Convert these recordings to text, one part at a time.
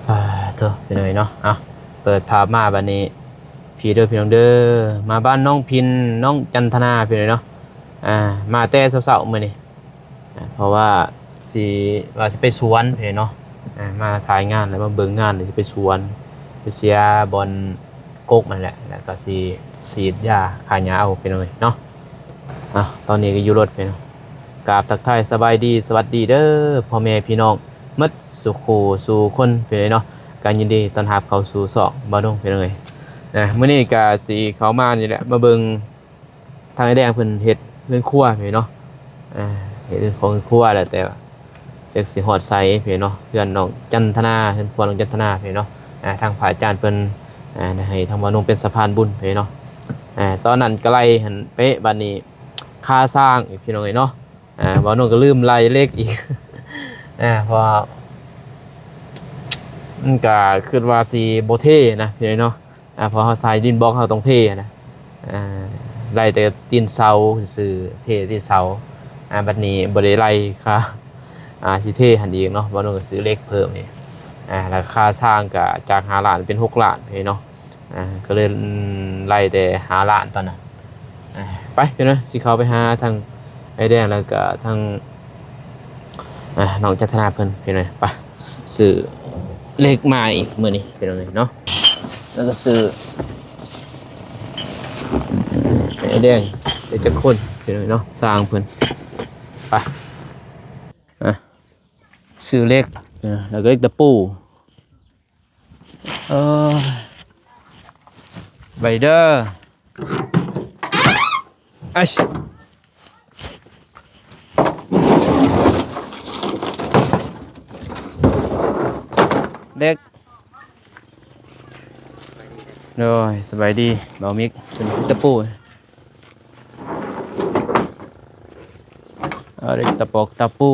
ປາໂທ້ ພີ່ນ້ອງເອີຍເນາະ. ເອົ້າ ເປີດພາບມາບັດນີ້ ພີ້ເດີພີ່ນ້ອງເດີ ມາບ້ານນ້ອງພິນ ນ້ອງຈັນທະນາ ພີ່ນ້ອງເນາະ. ອ່າ ມາແຕ່ເຊົ້າໆມື້ນີ້ ອ່າ ເພາະວ່າຊິ ວ່າຊິໄປສວນພີ່ນ້ອງເນາະ. ອ່າ ມາຖ່າຍງານ ແລ້ວມາເບິ່ງງານ ແລ້ວຊິໄປສວນ ໄປເສຍບ່ອນກົກນັ້ນແຫຼະ ແລ້ວກໍຊິສີດຢາຂ້າຫຍ້າເອົາ ພີ່ນ້ອງເອີຍເນາະ. ອ່າ ຕອນນີ້ກໍຢູ່ລົດພີ່ນ້ອງ ກາບທັກທາຍສະບາຍດີ ສະຫວັດດີເດີພໍ່ແມ່ພີ່ນ້ອງໝົດສູ່ຄູ່ສູ່ຄົນ ພີ່ນ້ອງເນາະ. ກໍຍິນດີຕ້ອນຮັບເຂົ້າສູ່ຊ່ອງບ່າວນົງ ພີ່ນ້ອງເອີຍ. ອ່າ ມື້ນີ້ກໍຊິເຂົ້າມານີ້ແຫຼະ ມາເບິ່ງ ທາງອ້າຍແດງເພິ່ນເຮັດເຮືອນຄົວພີ່ນ້ອງເນາະ. ອ່າ ເຮັດເຮືອນຄົວ ເຮືອນຄົວແຫຼະ ແຕ່ວ່າຈັກຊິຮອດໃສພີ່ນ້ອງເນາະ. ເຮືອນນ້ອງຈັນທະນາ ເຮືອນຄົວນ້ອງຈັນທະນາພີ່ນ້ອງເນາະ. ອ່າ ທາງພະອາຈານເພິ່ນ ອ່າ ໄດ້ໃຫ້ທາງບ່າວນົງເປັນສະພານບຸນພີ່ນ້ອງເນາະ. ອ່າ ຕອນນັ້ນກໍໄລ່ຫັ້ນເປະ ບັດນີ້ຄາຊ້າງອີກ ພີ່ນ້ອງເອີຍເນາະ. ອ່າ ບ່າວນົງກໍລືມໄລ່ເຫຼັກອີກ ອ່າ ເພາະວ່າມັນກໍຄິດວ່າຊິບໍ່ເທ່ນະ ພີ່ນ້ອງເນາະ. ອ່າ ເພາະເຮົາຖ່າຍດິນບລັອກ ເຮົາຕ້ອງເທນະ. ອ່າ ໄລ່ແຕ່ຕີນເສົາຊື່ໆ ເທຕີນເສົາ. ອ່າ ບັດນີ້ບໍ່ໄດ້ໄລ່ຄ່າ ອ່າ ຊິເທຫັ້ນອີກເນາະ ບ່າວນົງກໍຊື້ເຫຼັກເພີ່ມອີກ. ອ່າ ແລ້ວຄ່າຊ່າງກໍຈາກຫ້າລ້ານເປັນຫົກລ້ານເດ້ເນາະ. ອ່າ ກໍເລີຍ ອືມ ໄລ່ແຕ່ຫ້າລ້ານຕອນນັ້ນ. ອ່າ ໄປພີ່ນ້ອງ ຊິເຂົ້າໄປຫາທາງອ້າຍແດງ ແລ້ວກໍທາງ ອ່າ ນ້ອງຈັນທະນາເພິ່ນພີ່ນ້ອງ. ໄປ ຊື້ເຫຼັກມາອີກມື້ນີ້ພີ່ນ້ອງເນາະ. ແລ້ວກໍຊື້ ອ້າຍແດງ ເຫຼັກຈັກຄົນພີ່ນ້ອງເນາະ ຊ່າງເພິ່ນ. ໄປ ອ່ະ ຊື້ເຫຼັກ ເອີ ແລ້ວກໍເຫຼັກຕະປູ. ເອີ ສະບາຍດີເດີ ໄອ້ ເຫຼັກ ໂດຍ ສະບາຍດີ ບ່າວມິກ ເປັນຕະປູ ເອົາເຫຼັກຕະປອກຕະປູ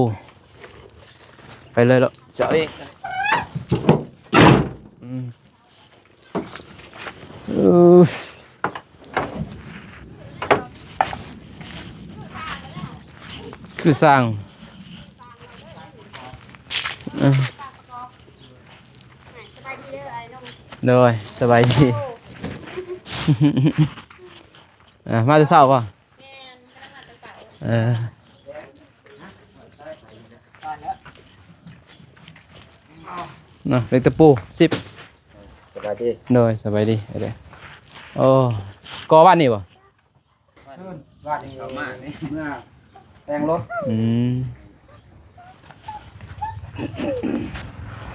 ໄປເລີຍເນາະ ເຈົ້າເອງ ອືມ. ເອີ ຄືຊ່າງ ເອີ ໂດຍ ສະບາຍດີ ເອີ ມາແຕ່ເຊົ້າບໍ່? ແມ່ນ ກຳລັງມາແຕ່ເຊົ້າ ເອີ ນະ ເຫຼັກຕະປູ ສິບ ສະບາຍດີ ໂດຍ ສະບາຍດີ ເອີ ໂອ້ ກໍ່ບ້ານນີ້ບໍ່? ວານນີ້ເຂົ້າມານີ້ ເມື່ອແຕ່ງລົດ ອືມ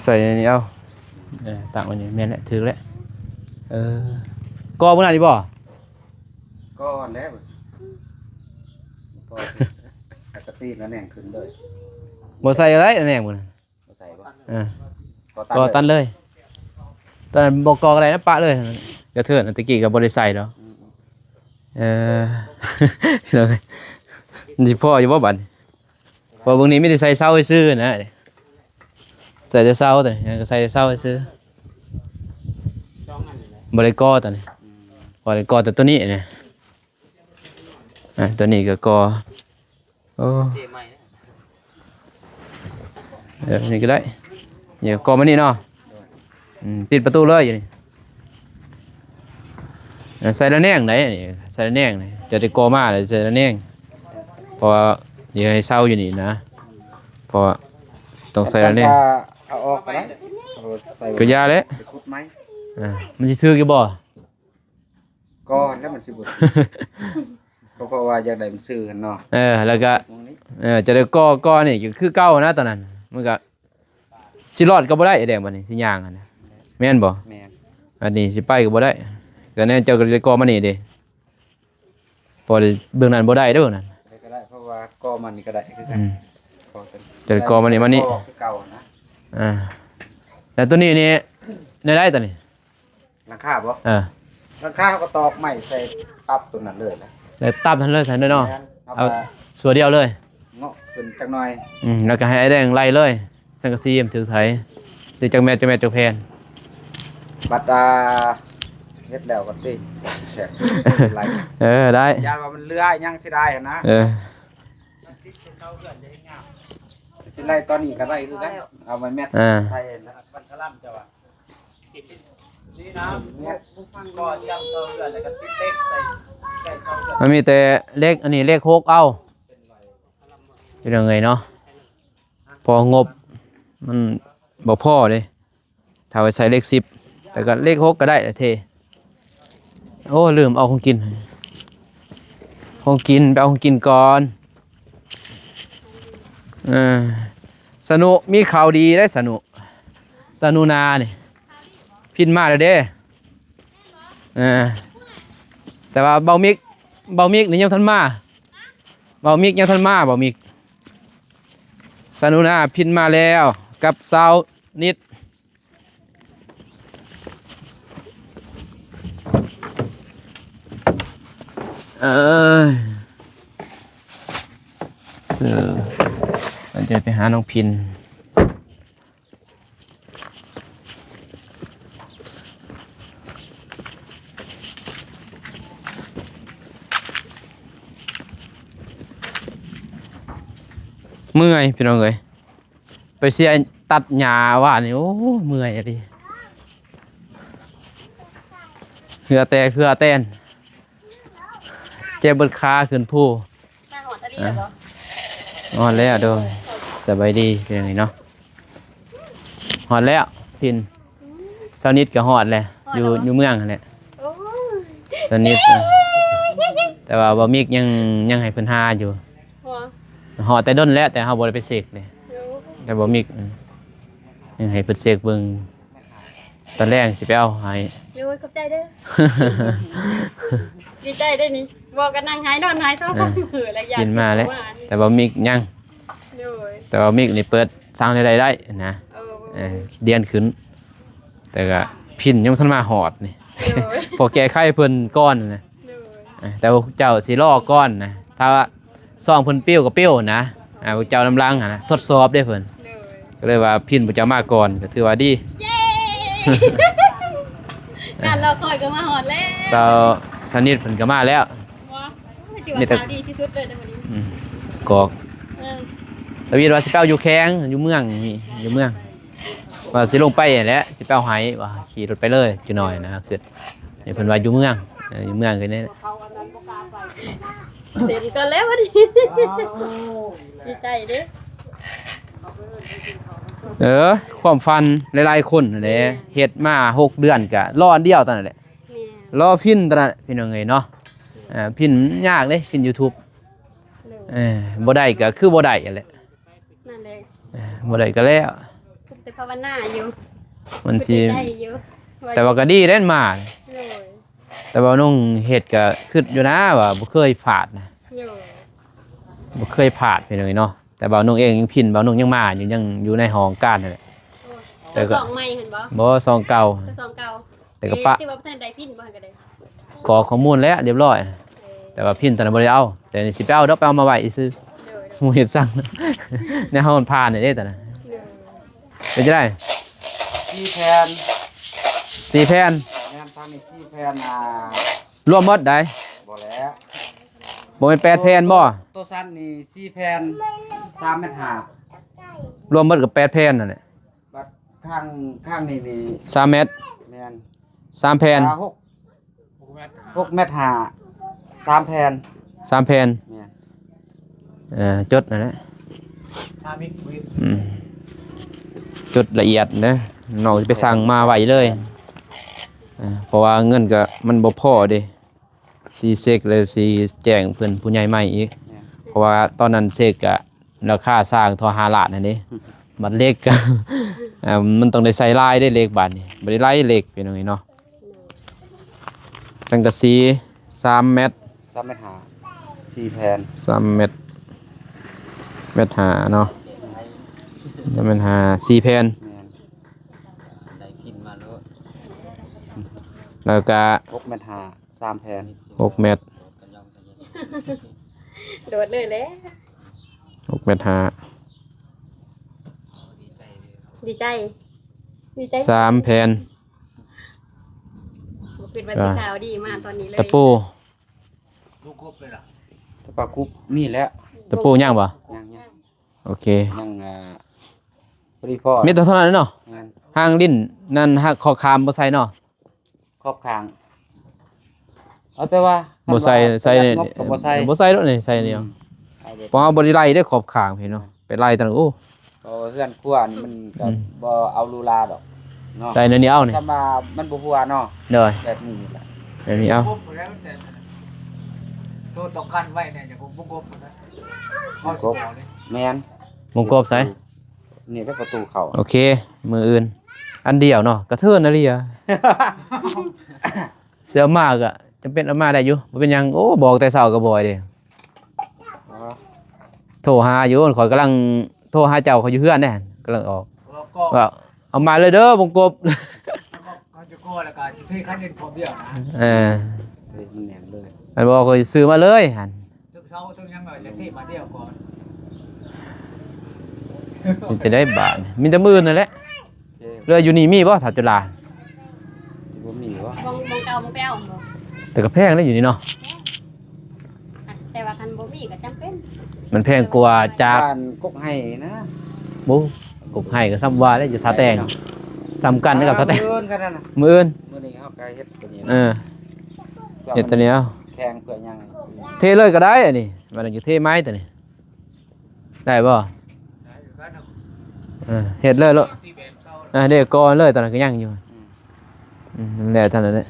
ໃສ່ອັນນີ້ເອົາ ເອີ ຕັ້ງໄວ້ນີ້ ແມ່ນແຫຼະ ຖືກແຫຼະ ເອີ ກໍ່ມື້ນັ້ນນີ້ບໍ່? ກໍ່ແລ້ວ ກໍ່ ອາກະຕີນະແໜງຂຶ້ນເລີຍ ບໍ່ໃສ່ໄດ້ນະແໜງມື້ນັ້ນ ບໍ່ໃສ່ບໍ່? ເອີ ກໍ່ຕັນ ກໍ່ຕັນເລີຍ ເລີຍ ຕອນນັ້ນບໍ່ກໍ່ກໍໄດ້ນະ ປະເລີຍ ກະເທີນ ແຕ່ກີ້ກໍບໍ່ໄດ້ໃສ່ດອກ ອືມ ເອີ ມັນຊິພໍຢູ່ບໍ່ບັດນີ້? ເພາະເບິ່ງນີ້ມີແຕ່ໃສ່ເສົາຊື່ໆນະ ໃສ່ແຕ່ເສົາ ໂຕນີ້ກໍໃສ່ເສົາຊື່ ສອງອັນນີ້ແຫຼະ ບໍ່ໄດ້ກໍ່ໂຕນີ້ ອືມ ບໍ່ໄດ້ກໍ່ແຕ່ໂຕນີ້ນະ ອ່າ ໂຕນີ້ກໍກໍ່ ໂອ້ ເອີ ນີ້ກໍໄດ້ ນີ້ກໍກໍ່ມານີ້ເນາະ ອືມ ຕິດປະຕູເລີຍຢູ່ນີ້ ເອີ ໃສ່ລະແນງໄດ໋ ນີ້ ໃສ່ລະແນງນີ້ ຈະໄດ້ກໍ່ມາແລ້ວໃສ່ລະແນງ ເພາະວ່າຢາກໃຫ້ເຊົາຢູ່ນີ້ນະ ເພາະວ່າຕ້ອງໃສ່ລະແນງ ເອົາອອກກໍໄດ້ ເອົາໃສ່ ກໍຢ່າແຫຼະ ໄປຂຸດໃໝ່ ອ່າ ມັນຊິຖືກຢູ່ບໍ່? ກໍຫັ້ນແຫຼະ ມັນຊິບໍ່ຖືກ ກໍເພາະວ່າຢາກໄດ້ມັນຊື່ຫັ້ນເນາະ ເອີ ແລ້ວກໍ ເອີ ຈະໄດ້ກໍ່ ກໍ່ນີ້ກໍຄືເກົ່ານະ ຕອນນັ້ນມັນກໍຊິລອດກໍບໍ່ໄດ້ ແດງບັດນີ້ຊິຍ່າງຫັ້ນນະ ແມ່ນບໍ່? ແມ່ນ ອັນນີ້ຊິໄປກໍບໍ່ໄດ້ ກໍແນ່ເຈົ້າກໍໄດ້ກໍ່ມານີ້ເດ້ ພໍໄດ້ເບິ່ງນັ້ນບໍ່ໄດ້ເດ້ ເບິ່ງນັ້ນ ໄດ້ກໍໄດ້ ເພາະວ່າກໍ່ມານີ້ກໍໄດ້ຄືກັນ ອືມ ກໍເປັນ ຈະໄດ້ກໍ່ມານີ້ ມານີ້ ກໍຄືເກົ່ານະ ອ່າ ແລ້ວໂຕນີ້ນີ້ ແນວໃດໂຕນີ້? ຫຼັງຄາບໍ່? ເອີ ຫຼັງຄາເຮົາກໍຕອກໄມ້ໃສ່ຕັບຕົວນັ້ນເລີຍນະ ໃສ່ຕັບຫັ້ນເລີຍ ຊັ້ນເນາະ ແມ່ນ ເອົາ ເອົາຕົວດຽວເລີຍ ເງາະຂຶ້ນຈັກໜ່ອຍ ອືມ ແລ້ວກໍໃຫ້ອ້າຍແດງໄລ່ເລີຍ ສັງກະສີມັນຖືກໃສ ຖືກຈັກແມັດ ຈັກແມັດ ຈັກແຜ່ນ ບັດ ອ່າ ເຮັດແລ້ວກໍຕິ ໄລ່ ເອີ ໄດ້ ຢ້ານວ່າມັນເຫຼືອຫຍັງເສຍດາຍຫັ້ນນະ ເອີ. ຊິໄລ່ຕອນນີ້ກໍໄດ້ຄືກັນ ເອົາໄມ້ແມັດ ອ່າ ໃສ່ ມັນມີແຕ່ເຫຼັກ ອັນນີ້ເຫຼັກຫົກເອົາ ເປັນຫຍັງເອີຍເນາະ ເພາະງົບມັນບໍ່ພໍເດ້ ຖ້າໄວ້ໃສ່ເຫຼັກສິບ ແຕ່ກໍເຫຼັກຫົກກໍໄດ້ແຫຼະເທ. ໂອ້ ລືມເອົາຂອງກິນ ຂອງກິນ ໄປເອົາຂອງກິນກ່ອນ. ເອີ ສະນຸ ມີຂ່າວດີເດ້ສະນຸ ສະນຸນານີ້ ພິນມາແລ້ວເດ້. ເອີ ແຕ່ວ່າເບົາມິກ ເບົາມິກນີ້ຍັງທັນມາ ເບົາມິກຍັງທັນມາ ເບົາມິກ. ສະນຸນາພິນມາແລ້ວກັບຊາວນິດ. ເອີ ເອີ ເຮົາຈະໄປຫານ້ອງພິນ. ເມື່ອຍພີ່ນ້ອງເອີຍ ໄປເສຍຕັດຫຍ້າວານນີ້ ໂອ້ ເມື່ອຍອີ່ຫຼີ ເຫື່ອແຕກເຫື່ອແຕນ ເຈັບເບິດຂາຂຶ້ນພູ. ມາຮອດອີ່ຫຼີແລ້ວບໍ່? ຮອດແລ້ວ ໂດຍ ສະບາຍດີ ເປັນຫຍັງນີ້ເນາະ ຮອດແລ້ວພິນ ສາວນິດກໍຮອດແລ້ວ ຮອດແລ້ວ ຢູ່ ຢູ່ເມືອງຫັ້ນແຫຼະ ໂອ້ຍ ສາວນິດ ແຕ່ວ່າເບົາມິກຍັງ ຍັງໃຫ້ເພິ່ນຫາຢູ່ ຮອດແຕ່ດົນແລ້ວ ແຕ່ເຮົາບໍ່ໄດ້ໄປເຊັກເດ້ ໂອ້ ແຕ່ເບົາມິກ ອືມ ຍັງໃຫ້ເພິ່ນເຊັກເບິ່ງ ຕອນແລງຊິໄປເອົາໃຫ້ ໂດຍ ຂອບໃຈເດີ ດີໃຈເດ້ນີ້ ບໍ່ກໍນັ່ງໄຫ້ນອນໄຫ້ສອງ ເອີ ມື້ລະຢ່າງ ກິນມາແລ້ວ ແຕ່ວ່າມິກຍັງ ໂດຍ ແຕ່ວ່າມິກນີ້ເປີດສັ່ງໄດ້ໄດ້ນະ ເອີ ເອີ ດຽນຂຶ້ນ ແຕ່ກໍພິນຍັງບໍ່ທັນມາຮອດນີ້ ໂດຍ ພໍແກ້ໄຂເພິ່ນກ່ອນນະ ໂດຍ ເອີ ແຕ່ວ່າເຈົ້າຊິລໍກ່ອນນະ ຖ້າວ່າ ຊ່ອງເພິ່ນປິວກໍປິວນະ ອ່າ ພວກເຈົ້ານຳຫຼັງຫັ້ນນະ ທົດສອບເດ້ເພິ່ນ ໂດຍ ກໍເລີຍວ່າພິນພວກເຈົ້າມາກ່ອນ ກໍຖືວ່າດີ ເຢ້ ການລໍຄອຍກໍມາຮອດແລ້ວ ຊາວ ຊາວນິດເພິ່ນກໍມາແລ້ວ ມີແຕ່ ຂ່າວດີທີ່ສຸດເລີຍໃນມື້ນີ້ ອືມ ກອກ ເອີ ທະວີດວ່າຊິໄປເອົາຢູ່ແຂວງ ຢູ່ເມືອງນີ້ ຢູ່ເມືອງ ວ່າຊິລົງໄປຫັ້ນແຫຼະ ຊິໄປເອົາໃຫ້ ວ່າຂີ່ລົດໄປເລີຍ ຈັກໜ້ອຍນະ ຄິດ ນີ້ເພິ່ນວ່າຢູ່ເມືອງ ເອີ ຢູ່ເມືອງຄືນີ້ ເຊັນກ່ອນແລ້ວບັດນີ້ ດີໃຈເດ້ ເອີ ຄວາມຝັນຫຼາຍໆຄົນຫັ້ນແຫຼະ ແມ່ນ ເຮັດມາຫົກເດືອນກະລໍອັນດຽວເທົ່ານັ້ນແຫຼະ ແມ່ນ ລໍພິນເທົ່ານັ້ນ ພີ່ນ້ອງເອີຍເນາະ ເອີ ພິນຍາກເດ້ ພິນຢູທູບ ໂດຍ ເອີ ບໍ່ໄດ້ກະຄືບໍ່ໄດ້ຫັ້ນແຫຼະ ນັ້ນແຫຼະ ເອີ ບໍ່ໄດ້ກໍແລ້ວ ຄິດແຕ່ພາວະນາຢູ່ ມັນຊິ ຄິດໃນໃຈຢູ່ ແຕ່ວ່າກໍດີເດ້ມາ ໂດຍ ແຕ່ວ່ານ້ອງເຮັດກໍຄິດຢູ່ນະວ່າບໍ່ເຄີຍພາດນະ ໂດຍ ບໍ່ເຄີຍພາດ ພີ່ນ້ອງເອີຍເນາະ ແຕ່ວ່ານ້ອງເອງຍັງພິນ ວ່ານ້ອງຍັງມາຢູ່ ຍັງຢູ່ໃນຫ້ອງການນັ້ນແຫຼະ ໂອ້ຍ ແຕ່ກໍ ຊອງໃໝ່ຫັ້ນບໍ່? ບໍ່ ຊອງເກົ່າ ຊອງເກົ່າ ແຕ່ກໍປະ ເອີ ທີ່ວ່າບໍ່ທັນໄດ້ພິນບໍ່? ຫັ້ນກໍໄດ້ ກອກຂໍ້ມູນແລ້ວລຽບຮ້ອຍ ເອີ ແຕ່ວ່າພິນຕອນນັ້ນບໍ່ໄດ້ເອົາ ແຕ່ນີ້ຊິໄປເອົາດອກ ໄປເອົາມາໄວ້ຊື່ ໂດຍ ໝູ່ເຮັດສັ່ງ ແນວເຮົາມັນຜ່ານນີ້ເດ້ຕອນນັ້ນ ໂດຍ ເປັນຈັ່ງໃດ? ສີ່ແຜ່ນ ສີ່ແຜ່ນ ແມ່ນ ທັງນີ້ສີ່ແຜ່ນ ອ່າ ລວມໝົດໃດ? ບໍ່ແລ້ວ ບໍ່ແມ່ນແປດແຜ່ນບໍ່? ໂຕຊັ້ນນີ້ສີ່ແຜ່ນ ສາມແມັດຫ້າ ລວມໝົດກໍແປດແຜ່ນນັ້ນແຫຼະ ບັດຂ້າງ ຂ້າງນີ້ນີ້ ສາມແມັດ ແມ່ນ ສາມແຜ່ນ ອ່າ ຫົກ ຫົກແມັດຫ້າ ສາມແຜ່ນ ສາມແຜ່ນ ແມ່ນ ເອີ ຈົດນັ້ນແຫຼະ ອືມ ຈົດລະອຽດເດີ ນ້ອງຊິໄປສັ່ງມາໄວ້ເລີຍ ເອີ ເພາະວ່າເງິນກໍມັນບໍ່ພໍເດ້ ຊິເຊັກແລ້ວຊິແຈ້ງເພິ່ນຜູ້ໃຫຍ່ໃໝ່ອີກ ແມ່ນ ເພາະວ່າຕອນນັ້ນເຊັກກະລາຄາສ້າງທໍ່ຫ້າລ້ານຫັ້ນເດ້ ອືມ ບັດເຫຼັກກະ ເອີ ມັນຕ້ອງໄດ້ໃສ່ລາຍເດ້ ເຫຼັກບາດນີ້ ບໍ່ໄດ້ໄລ່ເຫຼັກ ພີ່ນ້ອງເອີຍເນາະ ສັງກະສີ ສາມແມັດ ສາມແມັດຫ້າ ສີ່ແຜ່ນ ສາມແມັດ ແມັດຫ້າເນາະ ສາມແມັດຫ້າ ສີ່ແຜ່ນ ແມ່ນ ໄດ້ກິນມາໂລດ ແລ້ວກະ ຫົກແມັດຫ້າ ສາມແຜ່ນ ຫົກແມັດ ໂດດເລີຍແຫຼະ ຫົກແມັດຫ້າ ດີໃຈ ດີໃຈ ສາມແຜ່ນ ບໍ່ຄິດວ່າຊິຂ່າວດີມາຕອນນີ້ເລີຍ ຕະປູ ຕະປາກຸບມີແລ້ວ ຕະປູຍັງບໍ່? ຍັງ ຍັງ ໂອເຄ ຍັງ ອ່າ ພໍດີພໍ ມີແຕ່ເທົ່ານັ້ນເນາະ. ແມ່ນ ຫາງດິນນັ້ນ ຫາງຂອບຂ້າງບໍ່ໃສ່ເນາະ. ຂອບຂ້າງ ເອົາແຕ່ວ່າ ບໍ່ໃສ່ ຄັນວ່າ ໃສ່ ປະຢັດງົບກໍບໍ່ໃສ່ ບໍ່ໃສ່ໂລດນີ້ ໃສ່ແນວ ອືມ ເອົາແບບ ເພາະເຮົາບໍ່ໄດ້ໄລ່ເດ້ຂອບຂ້າງພີ້ເນາະ ອືມ ໄປໄລ່ຕາງ ໂອ້ ເພາະວ່າເຮືອນຄົວນີ້ມັນກໍ ອືມ ບໍ່ເອົາຫຼູຫຼາດອກເນາະ ໃສ່ແນວນີ້ເອົານີ້ ຄຳວ່າມັນບໍ່ຮົ່ວເນາະ ໂດຍ ແບບນີ້ນີ້ແຫຼະ ແບບນີ້ເອົາ ກົບແລ້ວແຕ່ໂຕຕ້ອງກັນໄວ້ແນ່ ຢ່າບໍ່ກົບນະ ວງກົບ ເຮົາຊິເອົາເດ້ ແມ່ນ ວົງກົບໃສ່ ນີ້ແຫຼະປະຕູເຂົ້າ ໂອເຄ ມື້ອື່ນ ອັນດຽວເນາະ ກະເທີນອີ່ຫຼີອະ ຊິເອົາມາກະຈຳເປັນເອົາມາໄດ້ຢູ່ ບໍ່ເປັນຫຍັງ. ໂອ້ ບອກແຕ່ເຊົ້າກໍບໍ່ໄດ້ເດ້ ອໍ ໂທຫາຢູ່ ຂ້ອຍກຳລັງໂທຫາເຈົ້າ ຂ້ອຍຢູ່ເຮືອນເດ້ ກຳລັງອອກ ແລ້ວກໍ ວ່າເອົາມາເລີຍເດີວົງກົບ ແລ້ວກໍເຂົາຈະກໍແລ້ວກໍຊິເທຄັນດິນພ້ອມດຽວນະ ເອີ ເອີ ມັນແໜ້ນເລີຍ ອັນບອກຂ້ອຍຊື້ມາເລີຍຫັ້ນ ເທິງເສົາເທິງຫຍັງໜ້ອຍ ແລ້ວເທບາດດຽວກ່ອນ ເຮັດຈັ່ງໃດບາດນີ້ ມີແຕ່ມື້ອື່ນນັ້ນແຫຼະ. ເອີ ເຫຼືອຢູ່ນີ້ມີບໍ່ ທ້າວຈຸລາ? ບໍ່ມີບໍ່? ໝ່ອງ ໝ່ອງເກົ່າບໍ່ໄປເອົາບໍ່? ແຕ່ກໍແພງເດ້ຢູ່ນີ້ເນາະ ແພງ ແຕ່ວ່າຄັນບໍ່ມີກໍຈຳເປັນ ມັນແພງກວ່າຈາກ ບ້ານກົກໄຮ່ນະ ບໍ່ ກົກໄຮ່ກໍສ່ຳວ່າແຫຼະ ຢູ່ທ່າແຕງ ສ່ຳກັນກັບທ່າແຕງ ມື້ອື່ນ ມື້ອື່ນ ມື້ນີ້ເຮົາກໍເຮັດຕົວນີ້ ເອີ ເຮັດຕົວນີ້ເອົາ ແຂງເພື່ອຫຍັງ ເທເລີຍກໍໄດ້ ອັນນີ້ ມັນຢູ່ເທໄມ້ຕົວນີ້ ໄດ້ບໍ່? ໄດ້ຄືກັນ ເອີ ເຮັດເລີຍໂລດ ຕີແບບເຊົາ ເອີ ເດ້ ກໍເລີຍ ຕອນນັ້ນກໍຍັງຢູ່ ອືມ ອືມ ນັ້ນແຫຼະ ເທົ່ານັ້ນແຫຼະ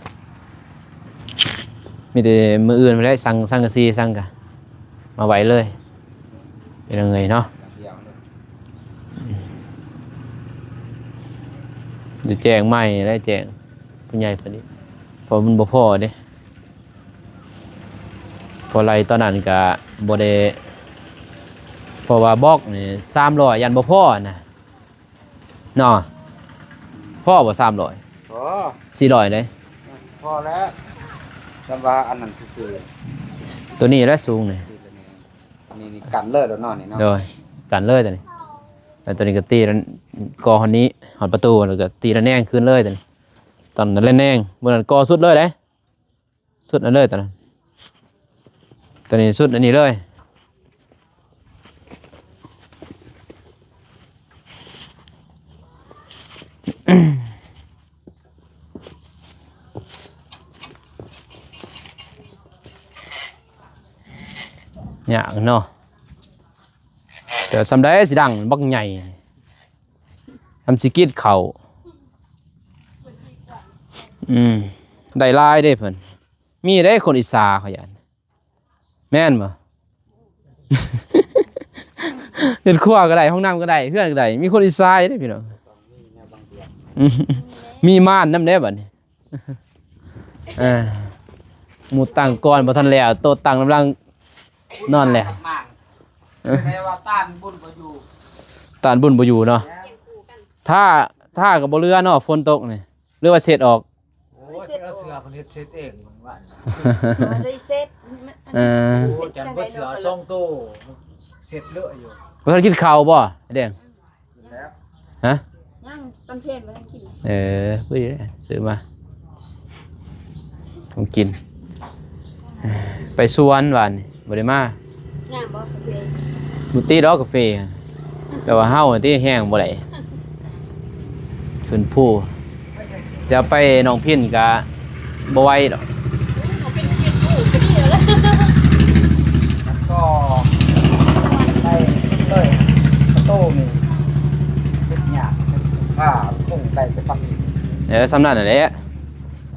ມີແຕ່ມື້ອື່ນພຸ້ນແຫຼະ ສັງ ສັງກະສີ ສັງກະມາໄວ້ເລີຍ ເປັນຫຍັງເອີຍເນາະ ດຽວເລີຍ ອືມ ຢູ່ແຈ້ງໃໝ່ແຫຼະ ແຈ້ງຜູ້ໃຫຍ່ເພິ່ນອີກ ເພາະມັນບໍ່ພໍເດ້. ພໍໄລ່ຕອນນັ້ນກະບໍ່ໄດ້ ເພາະວ່າບລັອກນີ້ສາມຮ້ອຍ ຢ້ານບໍ່ພໍນະ ເນາະ ພໍບໍ່ສາມຮ້ອຍ? ພໍ ສີ່ຮ້ອຍເດ້ ພໍແລ້ວ ສ່ຳວ່າອັນນັ້ນຊື່ໆ ໂຕນີ້ແຫຼະສູງນີ້ ນີ້ ນີ້ກັນເລີຍໂລດເນາະ ນີ້ເນາະ ໂດຍ ກັນເລີຍໂຕນີ້ ແລ້ວໂຕນີ້ກໍຕີ ກໍຮອດນີ້ ຮອດປະຕູ ແລ້ວກໍຕີລະແນງຄືນເລີຍໂຕນີ້ ຕອນລະແນງ ມື້ນັ້ນກໍສຸດເລີຍເດ້. ສຸດອັນເລີຍຕອນນັ້ນ ຕອນນີ້ສຸດອັນນີ້ເລີຍ ຍາກເນາະ ແຕ່ສ່ຳໃດຊິດັງບັກໃຫຍ່ ທຳຊິກິດເຂົ້າ ອືມ ໄດ້ຫຼາຍເດ້ເພິ່ນ ມີເດ້ຄົນອິດສາ ຂ້ອຍຢ້ານ ແມ່ນບໍ່? ເຮັດຄົວກໍໄດ້ ຫ້ອງນ້ຳກໍໄດ້ ເຮືອນກໍໄດ້ ມີຄົນອິດສາຢູ່ເດ້ພີ່ນ້ອງ ອືມ ມີມ່ານນຳເດ້ບັດນີ້ ເອີ ໝູ່ຕັ້ງກ່ອນບໍ່ທັນແລ້ວ ໂຕະຕັ້ງກຳລັງນອນແລ້ວ ແຕ່ວ່າຕ້ານບຸນບໍ່ຢູ່ ຕ້ານບຸນບໍ່ຢູ່ເນາະ ຖ້າ ຖ້າກໍບໍ່ເຫຼືອເນາະ ຝົນຕົກນີ້ ຫຼືວ່າເຊັດອອກ ໂອ້ຍ ເອົາເສື້ອເພິ່ນເຮັດເຊັດເອງ ເພິ່ນວ່າ ບໍ່ໄດ້ເຊັດ ເອີ ໂອ້ຍ ຈັນເບິດເສື້ອສອງໂຕ ເຊັດເລອະຢູ່ ບໍ່ທັນກິນເຂົ້າບໍ່ ໄອ້ແດງ? ກິນແລ້ວ ຮະ? ຍັງ ຕອນເພນບໍ່ທັນກິນ ເອີ ພໍດີແຫຼະ ຊື້ມາ ຂອງກິນ ໄປສວນວານນີ້ ບໍ່ໄດ້ມາ ງາມບໍ່ກາເຟ? ບໍ່ຕິດອກກາເຟ ແຕ່ວ່າເຮົາຕິແຮງບໍ່ໄດ້ ຂຶ້ນພູ ຊິເອົາໄປໜອງພິນກະບໍ່ໄຫວດອກ ເປັນ ເປັນພູກໍດີແລ້ວ ມັນກໍໄດ້ເລີຍ ປະຕູນີ້ເຮັດຍາກ ຖ້າຄົງໄດ້ແຕ່ສ່ຳນີ້ ເອີ ສ່ຳນັ້ນແຫຼະ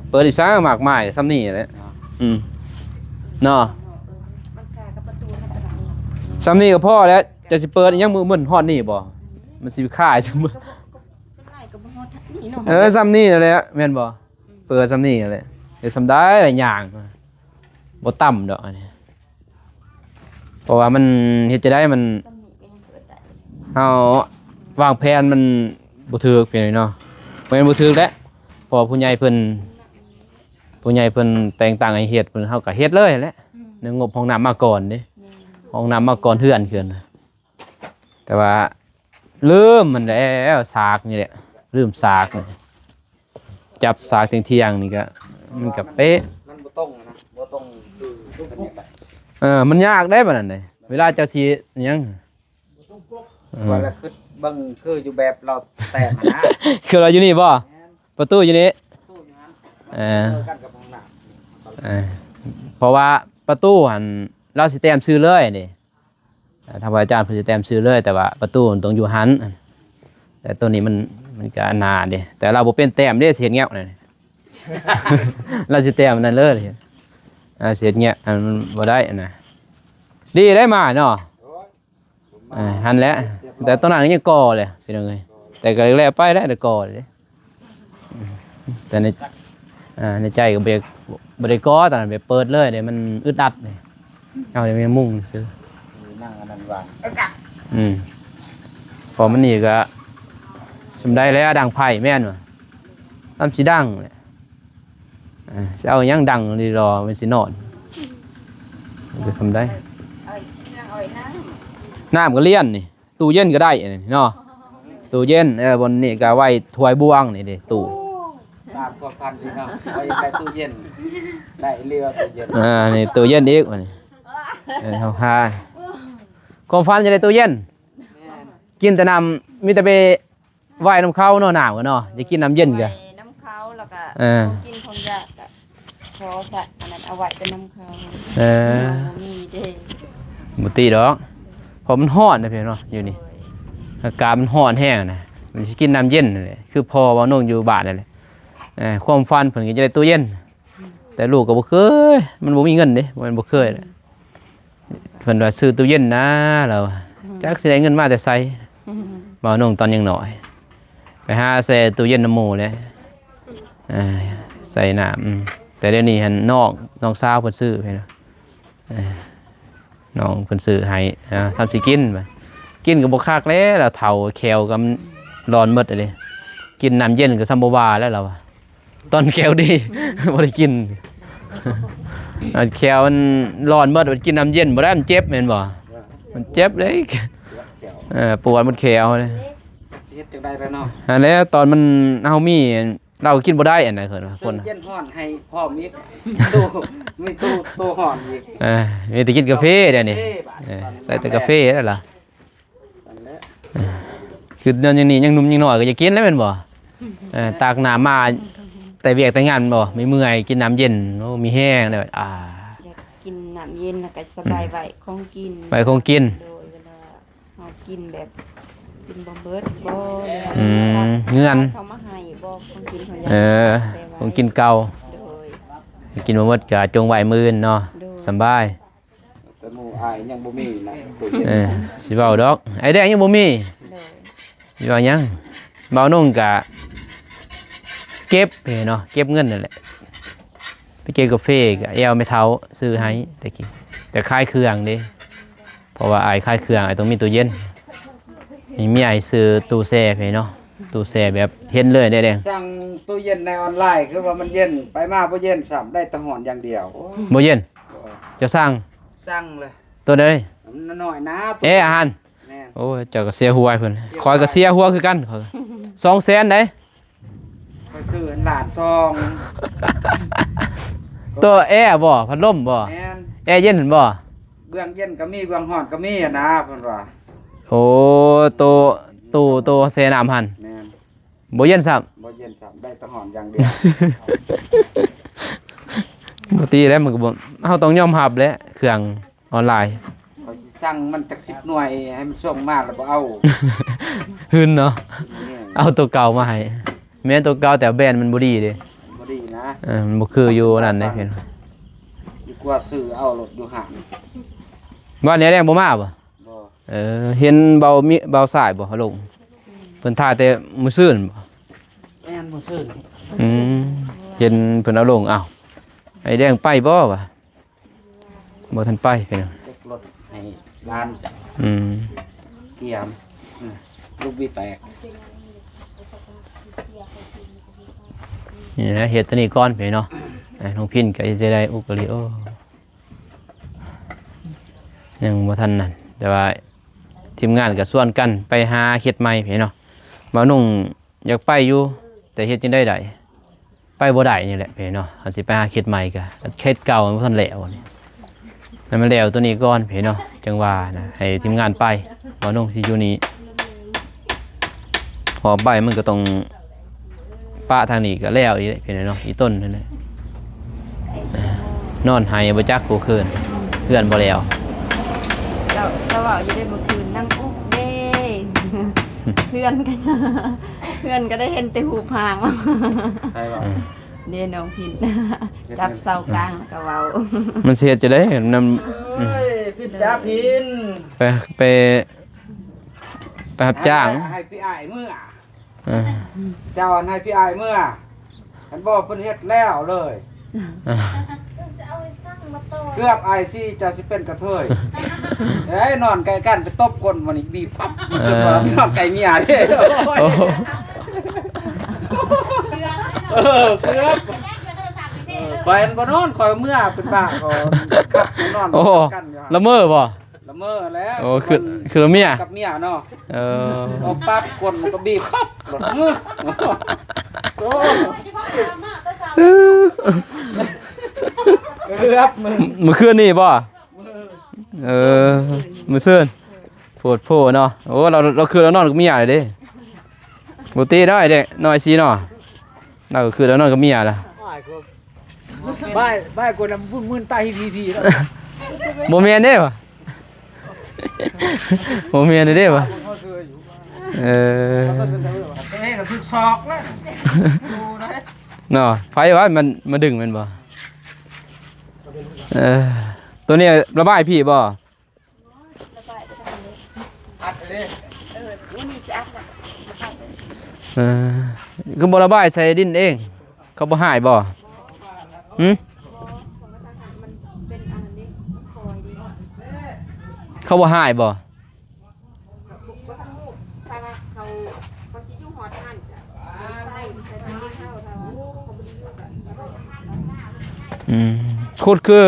ເປີດອີກຊະ ມາກມາຍສ່ຳນີ້ແຫຼະ ເນາະ ອືມ ເນາະ ມັນຄ່າກັບປະຕູທຳມະດາ ສ່ຳນີ້ກໍພໍແລ້ວ ຈະຊິເປີດອີ່ຫຍັງມື້ມັນຮອດນີ້ບໍ່ ມັນຊິຂາຍຊະມື້ ສ່ວນຫຼາຍກໍບໍ່ຮອດນີ້ເນາະ ເອີ ສ່ຳນີ້ແຫຼະ ແມ່ນບໍ່ ອືມ ເປີດສ່ຳນີ້ແຫຼະ ເຮັດສ່ຳໃດລະຍ່າງ ບໍ່ຕ່ຳດອກອັນນີ້ ເພາະວ່າມັນເຮັດຈັ່ງໃດ ມັນ ເຮົາວາງແຜນມັນບໍ່ຖືກ ພີ່ນ້ອງເນາະ ບໍ່ແມ່ນບໍ່ຖືກແຫຼະ ເພາະວ່າຜູ້ໃຫຍ່ເພິ່ນ ຜູ້ໃຫຍ່ເພິ່ນແຕ່ງຕັ້ງໃຫ້ເຮັດ ເພິ່ນ ເຮົາກໍເຮັດເລີຍແຫຼະ ອືມ ໃນງົບຫ້ອງນ້ຳມາກ່ອນເດ້ ແມ່ນ ຫ້ອງນ້ຳມາກ່ອນເຮືອນ ເຮືອນ ແຕ່ວ່າລືມມັນແລ້ວ ສາກນີ້ແຫຼະ ລືມສາກນີ້ ຈັບສາກທ່ຽງໆນີ້ກະ ມັນກະເປະ ມັນບໍ່ຕົງນະ ບໍ່ຕົງຄື ເອີ ມັນຍາກເດ້ບັດນັ້ນເດ້ ເວລາເຈົ້າຊິຫຍັງ ບໍ່ຕົງປົກ ອືມ ວ່າລະຄິດເບິ່ງຄືຢູ່ແບບລາວແຕ້ມຫັ້ນນະ ຄືລາວຢູ່ນີ້ບໍ່? ແມ່ນ ປະຕູຢູ່ນີ້ ປະຕູຢູ່ຫັ້ນ ເອີ ເອີ ກັນກັບຫ້ອງນ້ຳ ເອີ ເພາະວ່າປະຕູຫັ້ນລາວຊິແຕ້ມຊື່ເລີຍນີ້ ເອີ ທາງພະອາຈານເພິ່ນຊິແຕ້ມຊື່ເລີຍ ແຕ່ວ່າປະຕູມັນຕ້ອງຢູ່ຫັ້ນ ແຕ່ໂຕນີ້ມັນ ມັນກະໜ້າເດ້ ແຕ່ລາວບໍ່ເປັນແຕ້ມເດ້ ຊິເຮັດແງວນັ້ນ ລາວຊິແຕ້ມອັນນັ້ນເລີຍ ອ່າ ຊິເຮັດແງວ ອັນ ມັນບໍ່ໄດ້ຫັ້ນນະ ດີໄດ້ມາເນາະ. ອ່າ ຫັ້ນແຫຼະ ແຕ່ຕອນນັ້ນຍັງກໍ່ເລີຍພີ່ນ້ອງເອີຍ ແຕ່ກໍແລ້ວໄປແລ້ວ ໄດ້ກໍ່ເລີຍ ແຕ່ໃນ ອ່າ ໃນໃຈກໍບໍ່ ບໍ່ໄດ້ກໍ່ຕອນນັ້ນ ແບບເປີດເລີຍເດ້ ມັນອຶດອັດເດ້ ເຮົາຍັງມຸງຊື່ ນັ່ງອັນນັ້ນວ່າ ອືມ ພໍມັນນີ້ກໍສ່ຳໃດແລ້ວ ດັງໄຟແມ່ນບໍ່ ສ່ຳຊິດັງແຫຼະ. ເອີ ຊິເອົາຫຍັງດັງດີລໍ ມັນຊິນອນ ມັນກໍສ່ຳໃດ ເອົາຫຍັງ ເອົານ້ຳ ນ້ຳກໍລ້ຽນນີ້ ຕູ້ເຢັນກໍໄດ້ນີ້ເນາະ ຕູ້ເຢັນ ເອີ ບ່ອນນີ້ກໍໄວ້ຖ້ວຍບ່ວງນີ້ເດ້ ຕູ້ ຕາມຄວາມຝັນພີ່ນ້ອງ ເອົາໄດ້ຕູ້ເຢັນ ໄດ້ເຫຼືອຕູ້ເຢັນ ອ່າ ນີ້ຕູ້ເຢັນອີກບັດນີ້ ເອີ ເຮົາຫາ ຄວາມຝັນຈະໄດ້ຕູ້ເຢັນ ແມ່ນ ກິນແຕ່ນ້ຳ ມີແຕ່ໄປ ໄວ້ນຳເຂົາເນາະ ໜາວກໍເນາະ ຢາກກິນນ້ຳເຢັນກໍ ໄວ້ນຳເຂົາ ແລ້ວກໍ ເອີ ຂອງກິນຂອງຢາກກໍຂໍສະ ອັນນັ້ນເອົາໄວ້ແຕ່ນຳເຂົາ ເອີ ບໍ່ມີເດ້ ບໍ່ຕິດອກ ເພາະມັນຮ້ອນນະພີ່ເນາະ ຢູ່ນີ້ ໂດຍ ອາກາດມັນຮ້ອນແຮງນະ ມັນຊິກິນນ້ຳເຢັນນັ້ນແຫຼະ ຄືພໍ່ເວົ້ານ້ອງຢູ່ບ້ານນັ້ນແຫຼະ ເອີ ຄວາມຝັນເພິ່ນກໍຈະໄດ້ຕູ້ເຢັນ ແຕ່ລູກກໍບໍ່ເຄີຍ ມັນບໍ່ມີເງິນເດ້ ບໍ່ແມ່ນບໍ່ເຄີຍແຫຼະ ເພິ່ນວ່າຊື້ຕູ້ເຢັນນະ ລາວວ່າ ອືມ ຈັກຊິໄດ້ເງິນມາແຕ່ໃສ ອືມ ເວົ້ານ້ອງຕອນຍັງນ້ອຍ ໄປຫາແຊ່ຕູ້ເຢັນນຳໝູ່ແຫຼະ ເອີ ໃສ່ນ້ຳ ອືມ ແຕ່ດຽວນີ້ຫັ້ນນ້ອງ ນ້ອງສາວເພິ່ນຊື້ໃຫ້ນະ ເອີ ນ້ອງເພິ່ນຊື້ໃຫ້ ອ່າ ສ່ຳຊິກິນ ກິນກໍບໍ່ຄັກແລ້ວ ລາວເຖົ້າແຂ້ວກໍມັນຫຼອນໝົດເດ້ ກິນນ້ຳເຢັນກໍສ່ຳບໍ່ວ່າແລ້ວ ລາວວ່າ ຕອນແຂ້ວດີ ບໍ່ໄດ້ກິນ ອັນແຂ້ວມັນຮ້ອນໝົດ ມັນກິນນ້ຳເຢັນບໍ່ໄດ້ ມັນເຈັບແມ່ນບໍ່? ມັນເຈັບເດ້ ເອີ ປວດໝົດແຂ້ວເດ້ ຊິເຮັດຈັ່ງໃດລະເນາະ ຫັ້ນແຫຼະ ຕອນມັນ ເຮົາມີ ເຫຼົ້າກິນບໍ່ໄດ້ ອັນນັ້ນເພິ່ນວ່າ ຄົນ ເຢັນຮ້ອນໃຫ້ພ້ອມອີກ ໂຕ ມີໂຕ ໂຕຮ້ອນອີກ ເອີ ມີແຕ່ກິນກາເຟດຽວນີ້ ເອີ ໃສ່ແຕ່ກາເຟແລ້ວລະ ນັ້ນແຫຼະ ຄືແນວນີ້ຍັງໜຸ່ມຍັງນ້ອຍກໍຢາກກິນແລ້ວແມ່ນບໍ່? ເອີ ຕັກນ້ຳມາແຕ່ວຽກແຕ່ງານບໍ່ ເມື່ອຍໆ ກິນນ້ຳເຢັນ ໂອ້ ມີແຮງແລ້ວ ອ່າ ຢາກກິນນ້ຳເຢັນ ແລ້ວກໍສະບາຍ ອືມ ໄວ້ຂອງກິນ ໄວ້ຂອງກິນ ໂດຍ ເວລາເຮົາກິນແບບ ກິນບໍ່ເບິດບໍ່ ອືມ ເຫື່ອນ ເຂົາມາໃຫ້ບໍ່ ຂອງກິນຂອງຢາກ ເອີ ຂອງກິນເກົ່າ ໂດຍ ກິນບໍ່ເບິດກໍຈົ່ງໄວ້ມື້ອື່ນເນາະ ໂດຍ ສະບາຍ ແຕ່ໝູ່ອ້າຍຍັງບໍ່ມີນະ ເອີ ຊິເວົ້າດອກ ອ້າຍແດງຍັງບໍ່ມີ ໂດຍ ຊິເວົ້າຫຍັງ ບ່າວນົງກະເກັບເນາະ ເກັບເງິນນັ້ນແຫຼະ ໄປເກັບກາເຟກະແອວແມ່ເຖົ້າຊື້ໃຫ້ແຕ່ກີ້ ແຕ່ຂາຍເຄື່ອງເດ້ ເພາະວ່າອ້າຍຂາຍເຄື່ອງ ອ້າຍຕ້ອງມີຕູ້ເຢັນ ມີເມຍໃຫ້ຊື້ຕູ້ແຊ່ເນາະ ຕູ້ແຊ່ແບບເຫັນເລີຍແດງໆ ສັ່ງຕູ້ເຢັນໃນອອນລາຍ ຄືວ່າມັນເຢັນ ໄປມາບໍ່ເຢັນຊ້ຳ ໄດ້ແຕ່ຮ້ອນຢ່າງດຽວ ໂອ້ຍ ບໍ່ເຢັນ ເຈົ້າສັ່ງ ສັ່ງເລີຍ ໂຕໃດ? ນ້ອຍໆນະ ແອອັນ ແມ່ນ ໂອ້ຍ ເຈົ້າກໍເສຍຫົວໃຫ້ເພິ່ນ ຂ້ອຍກໍເສຍຫົວຄືກັນ ສອງແສນໃດ ຂ້ອຍຊື້ອັນລ້ານສອງ ໂຕແອບໍ່? ພັດລົມບໍ່? ແມ່ນ ແອເຢັນຫັ້ນບໍ່? ເບື້ອງເຢັນກໍມີ ເບື້ອງຮ້ອນກໍມີຫັ້ນນະ ເພິ່ນວ່າ ໂອ້ ໂຕ ໂຕ ໂຕແຊ່ນ້ຳຫັ້ນ ແມ່ນ ບໍ່ເຢັນຊ້ຳ ບໍ່ເຢັນຊ້ຳ ໄດ້ແຕ່ຮ້ອນຢ່າງດຽວ ບໍ່ຕິແລ້ວ ມັນກໍບໍ່ ເຮົາຕ້ອງຍອມຮັບແຫຼະ ເຄື່ອງອອນລາຍ ຂ້ອຍຊິສັ່ງມັນຈັກສິບໜ່ວຍ ໃຫ້ມັນສົ່ງມາແລ້ວບໍ່ເອົາ ຫຶນເນາະ ແມ່ນ ເອົາໂຕເກົ່າມາໃຫ້ ແມ່ນໂຕເກົ່າ ແຕ່ແບຣນມັນບໍ່ດີເດ້ ບໍ່ດີນະ ເອີ ມັນບໍ່ຄືຢູ່ນັ້ນເດ້ ເພິ່ນ ດີກວ່າຊື້ເອົາໂລດຢູ່ຫ້າງ ບ້ານນີ້ແດງບໍ່ມາບໍ່? ບໍ່ ເອີ ເຫັນເບົາມີ ເບົາຊາຍບໍ່ ເຂົາລົງ ເພິ່ນຖ່າຍແຕ່ມື້ຊືນບໍ່? ແມ່ນ ມື້ຊືນ ອືມ ເຫັນເພິ່ນເອົາລົງ ອ້າວ ອ້າຍແດງໄປບໍ່ວະ? ບໍ່ທັນໄປພີ່ນ້ອງ ເຊັກລົດໃຫ້ຫຼານ ອືມ ກຽມ ອືມ ລູກບີແຕກ ນີ້ນະ ເຮັດຕົວນີ້ກ່ອນພີ່ນ້ອງ ນ້ອງພິນກໍຈະໄດ້ອຸກະລິ ໂອ້ ຍັງບໍ່ທັນນັ້ນ ແຕ່ວ່າທີມງານກໍຊວນກັນໄປຫາເຂດໃໝ່ພີ່ນ້ອງ ບ່າວນຸ່ງຢາກໄປຢູ່ ແຕ່ເຮັດຈັ່ງໃດໄດ້ ໄປບໍ່ໄດ້ນີ້ແຫຼະພີ່ນ້ອງ ເຮົາຊິໄປຫາເຂດໃໝ່ກໍເຂດເກົ່າມັນບໍ່ທັນແລ້ວນີ້ ໃຫ້ມັນແລ້ວຕົວນີ້ກ່ອນພີ່ນ້ອງ ຈັ່ງວ່ານະ ໃຫ້ທີມງານໄປ ບ່າວນຸ່ງຊິຢູ່ນີ້ ອອກໄປມັນກໍຕ້ອງປະທາງນີ້ກໍແລ້ວອີກເດ້ ພີ່ນ້ອງເນາະ ອີ່ຕົ້ນນັ້ນແຫຼະ ນອນໄຫ້ບໍ່ຈັກຜູ້ຄືນ ເຮືອນບໍ່ແລ້ວ. ເຈົ້າ ເຈົ້າເວົ້າຢູ່ເດ້ມື້ຄືນ ນາງອຸກເດ້ ເຮືອນກໍ ເຮືອນກໍໄດ້ເຫັນແຕ່ຮູບຮ່າງ ໃຜເວົ້າ? ເດ້ ນ້ອງພິນ ຈັບເສົາກາງແລ້ວກໍເວົ້າ ມັນຊິເຮັດຈັ່ງໃດນຳ ໂອ້ຍ ພິນຈ້າພິນ ໄປ ໄປ ໄປຮັບຈ້າງ ໃຫ້ ໃຫ້ພີ່ອ້າຍເມືອ ເອີ ເຈົ້າໃຫ້ພີ່ອ້າຍເມືອ ຄັນບໍ່ເພິ່ນເຮັດແລ້ວເລີຍ ເອີ ເກືອບອ້າຍຊີເຈົ້າຊິເປັນກະເທີຍ ເອີຍ ນອນໃກ້ກັນໄປຕົບກົ້ນມັນອີກ ບີບປັບ ເອີ ນອນໃກ້ເມຍເດ້ ໂອ້ ເອີ ເກືອບ ເອີ ຂ້ອຍບໍ່ນອນ ຂ້ອຍເມືອເປັນບ້າ ກໍກັບນອນ ໂອ້ ກັນຢູ່ ລະເມີບໍ່? ລະເມີແລ້ວ ໂອ້ ຄື ຄືລະເມຍ ກັບເມຍເນາະ ເອີ ເອົາປັບກົ້ນກໍບີບປັບ ໂອ້ ເກືອບ ມື້ ມື້ຄືນນີ້ບໍ່? ເອີ ມື້ຊືນ ໂພດໂພເນາະ ໂອ້ ລາວ ລາວຄືລາວນອນກັບເມຍເດ້ ບໍ່ຕິເນາະ ໄອ້ເດັກນ້ອຍຊີເນາະ ລາວກໍຄືລາວນອນກັບເມຍລະ ບາຍ ບາຍກວ່ານຳບຸນມື່ນຕາຍພີໆແລ້ວ ບໍ່ແມ່ນເດ້ວະ ບໍ່ແມ່ນເດ້ວະ ເອີ ຕົວເອງກໍຖືກສອກແລ້ວ ເນາະ ໃຜວ່າມັນມາດຶງແມ່ນບໍ່? ເອີ ຕົວນີ້ລະບາຍພີ້ບໍ່? ລະບາຍໄປທາງນີ້ ອັດເດ້ ເອີ ມື້ນີ້ຊິອັດລະ ເອີ ຄືບໍ່ລະບາຍໃສ່ດິນເອງ? ເຂົາບໍ່ຮ້າຍບໍ່? ຫື? ເຂົາບໍ່ຮ້າຍບໍ່? ອືມ ຂຸດຄື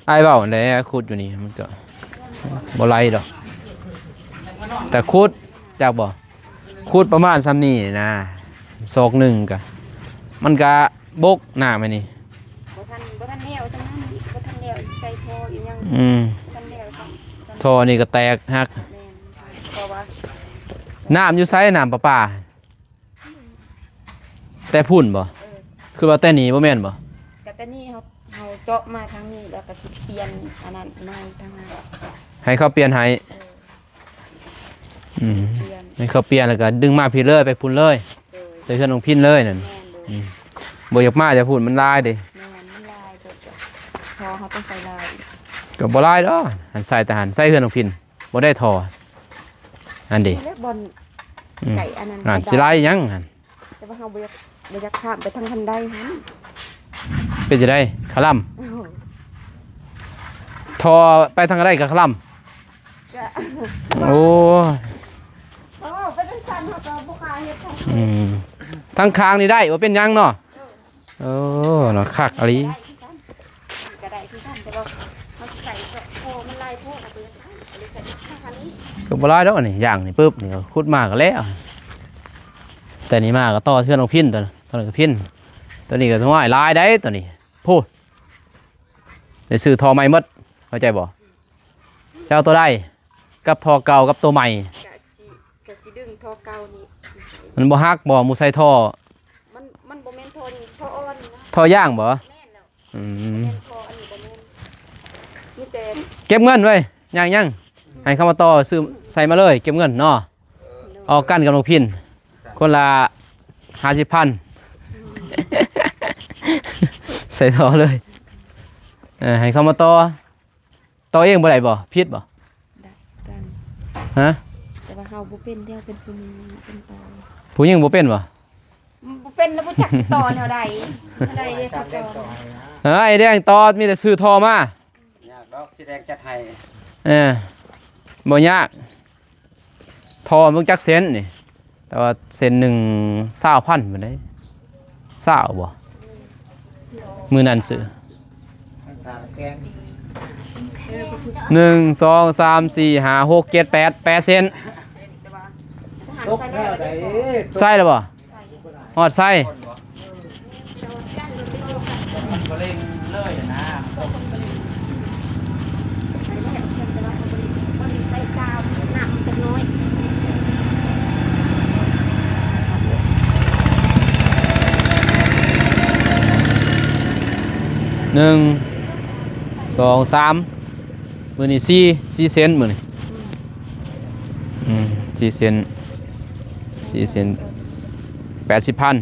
ອ້າຍເວົ້າຫັ້ນແຫຼະ ຂຸດຢູ່ນີ້ມັນກໍບໍ່ໄຫຼດອກ ແຕ່ຂຸດ ຈັກບໍ່ ຂຸດປະມານສ່ຳນີ້ນະ ສອກໜຶ່ງກະ ມັນກະບົກນ້ຳອັນນີ້ ບໍ່ທັນ ບໍ່ທັນແລ້ວຈັ່ງນັ້ນ ບໍ່ທັນແລ້ວ ໃສ່ທໍ່ອີ່ຫຍັງ ອືມ ບໍ່ທັນແລ້ວ ທໍ່ນີ້ກໍແຕກຫັກ ແມ່ນ ເພາະວ່າ ນ້ຳຢູ່ໃສ ນ້ຳປະປາ? ແຕ່ພຸ້ນບໍ່? ເອີ ຄືວ່າແຕ່ນີ້ບໍ່ແມ່ນບໍ່? ກະແຕ່ນີ້ເຮົາ ເຮົາເຈາະມາທາງນີ້ ແລ້ວກະຊິປ່ຽນອັນນັ້ນໃໝ່ທາງນັ້ນ ໃຫ້ເຂົາປ່ຽນໃຫ້ ເອີ ອືມ ປ່ຽນ ໃຫ້ເຂົາປ່ຽນ ແລ້ວກະດຶງມາພີ້ເລີຍ ໄປພຸ້ນເລີຍ ໂດຍ ໃສ່ເຮືອນນ້ອງພິນເລີຍນັ້ນ ແມ່ນ ໂດຍ ອືມ ບໍ່ຢາກມາແຕ່ພຸ້ນ ມັນຫຼາຍເດ້ ແມ່ນ ມັນຫຼາຍ ກໍ ກໍພໍເຮົາຕ້ອງໃສ່ຫຼາຍ ກໍບໍ່ຫຼາຍດອກ ໃສ່ແຕ່ຫັ້ນ ໃສ່ເຮືອນນ້ອງພິນ ບໍ່ໄດ້ທໍ່ ອັນເດ ແລ້ວບ່ອນ ອືມ ໃກ້ອັນນັ້ນ ອັນ ກະດານ ຊິໄລ່ຫຍັງຫັ້ນ ແຕ່ວ່າເຮົາບໍ່ຢາກ ບໍ່ຢາກຂ້າມໄປທາງຄັນໄດຫັ້ນ ເປັນຈັ່ງໃດ ຄະລຳ ໂອ້ ທໍ່ໄປທາງໃດກະຄະລຳ ກະ ໂອ້ຍ ເອີ ເປັນຈັ່ງຊັ້ນເຮົາກະບໍ່ກ້າເຮັດ ອືມ ທາງຂ້າງນີ້ໄດ້ ບໍ່ເປັນຫຍັງເນາະ ເອີ ໂອ້ ເນາະ ຄັກອີ່ຫຼີ ກະໄດ້ຄືກັນ ແຕ່ວ່າເຮົາຊິໃສ່ພໍມັນຫຼາຍໂພດ ເຮົາກໍຢາກໃສ່ ກໍບໍ່ຫຼາຍດອກ ອັນນີ້ ຢ່າງນີ້ປຶບ ນີ້ຂຸດມາກໍແລ້ວ ແຕ່ນີ້ມາກໍຕໍ່ເຮືອນນ້ອງພິນ ຕົວນັ້ນກໍພິນ ຕົວນີ້ກໍ ໂອ້ຍ ຫຼາຍໄດ໋ ຕົວນີ້ ໂພດ ໄດ້ຊື້ທໍ່ໃໝ່ໝົດ ເຂົ້າໃຈບໍ່? ເຈົ້າເອົາຕົວໃດ ກັບທໍ່ເກົ່າກັບຕົວໃໝ່? ກະຊິ ກະຊິດຶງທໍ່ເກົ່ານີ້ ມັນບໍ່ຫັກບໍ່? ໝູ່ໃສ່ທໍ່ ມັນ ມັນບໍ່ແມ່ນທໍ່ນີ້ ທໍ່ອ່ອນນະ ທໍ່ຢາງບໍ່? ແມ່ນແລ້ວ ອືມ ແມ່ນທໍ່ອັນນີ້ບໍ່ແມ່ນ ມີແຕ່ ເກັບເງິນເວີຍ ຍັງໆ ໃຫ້ເຂົາມາຕໍ່ຊື້ໃສ່ມາເລີຍ ເກັບເງິນເນາະ ອອກກັນກັບນ້ອງພິນ ຄົນລະຫ້າສິບພັນ ໃສ່ຕໍ່ເລີຍ ເອີ ໃຫ້ເຂົາມາຕໍ່ ຕໍ່ເອງບໍ່ໄດ້ບໍ່? ຜິດບໍ່? ໄດ້ຄືກັນ ຮະ? ແຕ່ວ່າເຮົາບໍ່ເປັນ ແຕ່ເຮົາເປັນຜູ້ຍິງເປັນຕໍ່ ຜູ້ຍິງບໍ່ເປັນບໍ່? ບໍ່ເປັນແລ້ວບໍ່ຈັກຊິຕໍ່ແນວໃດ ແນວໃດເດ້ ເອີ ໄອ້ແດງຕໍ່ ມີແຕ່ຊື້ທໍ່ມາ ຍາກດອກ ສີແດງຈັດໃຫ້ ເອີ ບໍ່ຍາກ ທໍ່ເບິ່ງຈັກເສັ້ນນີ້ ແຕ່ວ່າເສັ້ນໜຶ່ງຊາວພັນພຸ້ນເດ້ ຊາວບໍ່? ມື້ນັ້ນຊື້ ໜຶ່ງ ສອງ ສາມ ສີ່ ຫ້າ ຫົກ ເຈັດ ແປດ ແປດເສັ້ນ ໃສ່ແລ້ວບໍ່? ຮອດໃສ? ມັນບໍ່ເລັ່ງເລີຍນະ ມັນຕ້ອງ ໃສ່ກາວ ນ້ຳມັນຈັກໜ້ອຍ ໜຶ່ງ ສອງ ສາມ ມື້ນີ້ສີ່ ສີ່ເຊັນມື້ນີ້ ອືມ ສີ່ເຊັນ ສີ່ເຊັນ ແປດສິບພັນ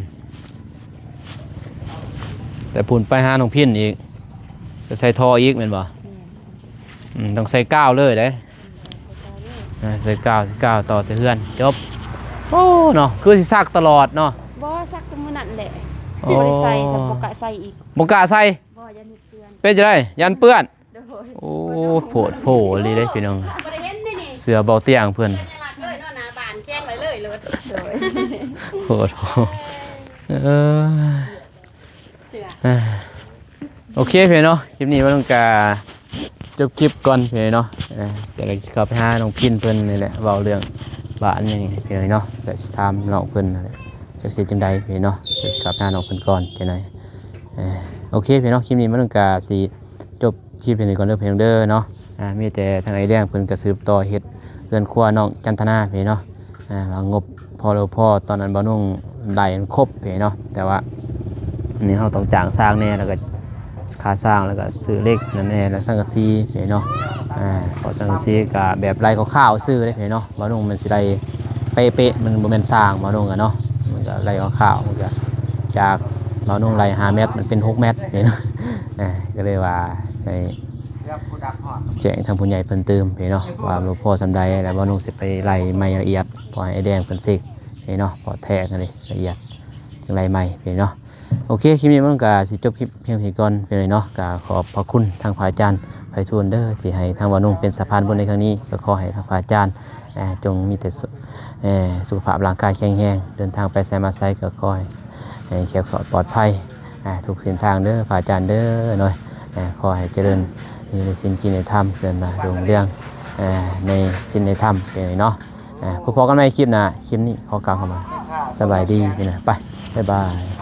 ແຕ່ພຸ້ນໄປຫານ້ອງພິນອີກ ໄປໃສ່ທໍ່ອີກແມ່ນບໍ່? ແມ່ນ ອືມ ຕ້ອງໃສ່ກາວເລີຍເດ້ ອາ ໃສ່ກາວ ໃສ່ກາວຕໍ່ໃສ່ເຮືອນ ຈົບ. ໂອ້ ເນາະ ຄືຊິຊັກຕະຫຼອດເນາະ. ບໍ່ ຊັກແຕ່ມື້ນັ້ນແຫຼະ ໂອ້ ບໍ່ໄດ້ໃສ່ ບໍ່ກະໃສ່ອີກ ບໍ່ກະໃສ່ ບໍ່ ຢ້ານເປື້ອນ ເປັນຈັ່ງໃດ ຢ້ານເປື້ອນ? ໂດຍ ໂອ້ ໂພດໂພອີ່ຫຼີເດ້ພີ່ນ້ອງ ບໍ່ໄດ້ເຫັນເດ້ນີ້ ເສື້ອເບົາຕຽງເພິ່ນ ສັນຍະລັກເລີຍເນາະ ໜ້າບ້ານແຂວນໄວ້ເລີຍໂລດ ໂດຍ ໂພດໂພ ເອີ ເສື້ອ ອ່າ ໂອເຄພີ່ນ້ອງເນາະ ຄລິບນີ້ມັນກະຈົບຄລິບກ່ອນພີ່ນ້ອງເນາະ ເອີ ຈະໄດ້ຊິເຂົ້າໄປຫານ້ອງພິນເພິ່ນນີ້ແຫຼະ ເວົ້າເລື່ອງບ້ານຫຍັງນີ້ພີ່ນ້ອງເນາະ ກະຊິຖາມນ້ອງເພິ່ນນັ້ນແຫຼະ ຈັກຊິເຮັດຈັ່ງໃດພີ່ນ້ອງເນາະ ກະຊິເຂົ້າໄປຫານ້ອງເພິ່ນກ່ອນຈັກໜ້ອຍ ເອີ ໂອເຄພີ່ນ້ອງ ຄລິບນີ້ມັນກະຊິ ຈົບຄລິບເພິ່ນກ່ອນເດີພີ່ນ້ອງເດີເນາະ ອ່າ ມີແຕ່ທາງອ້າຍແດງເພິ່ນກະສືບຕໍ່ເຮັດເຮືອນຄົວນ້ອງຈັນທະນາພີ່ນ້ອງເນາະ ອ່າ ວ່າງົບພໍຫຼືບໍ່ພໍ ຕອນນັ້ນບ່າວນຸ່ງໄດ້ຄົບພີ່ນ້ອງເນາະ ແຕ່ວ່ານີ້ເຮົາຕ້ອງຈ້າງຊ່າງແດ່ ແລ້ວກະຄ່າຊ່າງ ແລ້ວກະຊື້ເຫຼັກນັ້ນແດ່ ແລ້ວສັງກະສີພີ່ນ້ອງເນາະ ອ່າ ເພາະສັງກະສີກະແບບໄລ່ຄ່າວໆຊື່ເດ້ພີ່ນ້ອງເນາະ ບ່າວນຸ່ງມັນຊິໄລ່ເປະໆ ມັນບໍ່ແມ່ນຊ່າງບ່າວນຸ່ງກະເນາະ ມັນກະໄລ່ຄ່າວໆ ມັນກະຈາກບ່າວນຸ່ງໄລ່ຫ້າແມັດ ມັນເປັນຫົກແມັດພີ່ນ້ອງເນາະ ອ່າ ກະເລີຍວ່າໃສ່ ແຈ້ງທາງຜູ້ໃຫຍ່ເພິ່ນຕື່ມພີ່ນ້ອງເນາະ ວ່າບໍ່ພໍສ່ຳໃດ ແລ້ວບ່າວນຸ່ງຊິໄປໄລ່ໃໝ່ລະອຽດ ເພາະໃຫ້ອ້າຍແດງເພິ່ນເຊັກພີ່ນ້ອງເນາະ ເພາະແທກຫັ້ນເດ້ລະອຽດ ຈັ່ງໄລ່ໃໝ່ພີ່ນ້ອງເນາະ. ໂອເຄ ຄລິບນີ້ມັນກະຊິຈົບຄລິບພຽງເທົ່ານີ້ກ່ອນພີ່ນ້ອງເນາະ ກະຂອບພະຄຸນທາງພະອາຈານໄພທູນເດີ ທີ່ໃຫ້ທາງບ່າວນຸ່ງເປັນສະພານບຸນໃນຄັ້ງນີ້ ກະຂໍໃຫ້ທາງພະອາຈານ ອ່າ ຈົ່ງມີແຕ່ສຸ ເອີ ສຸຂະພາບຮ່າງກາຍແຂງແຮງ ເດີນທາງໄປໃສມາໃສກະຂໍໃຫ້ ໃຫ້ແຄ້ວຄອດປອດໄພ ອ່າ ທຸກເສັ້ນທາງເດີ ພະອາຈານເດີເນາະ ອ່າ ຂໍໃຫ້ຈະເລີນໃນສິນກິນໃນທຳ ເດີນໜ້າຮຸ່ງເຮືອງ ອ່າ ໃນສິນໃນທຳເປັນເນາະ ອ່າ ພົບກັນໃໝ່ຄລິບໜ້າ ຄລິບນີ້ຂໍກ່າວຄຳວ່າສະບາຍດີພີ່ນ້ອງ ໄປ ບາຍບາຍ.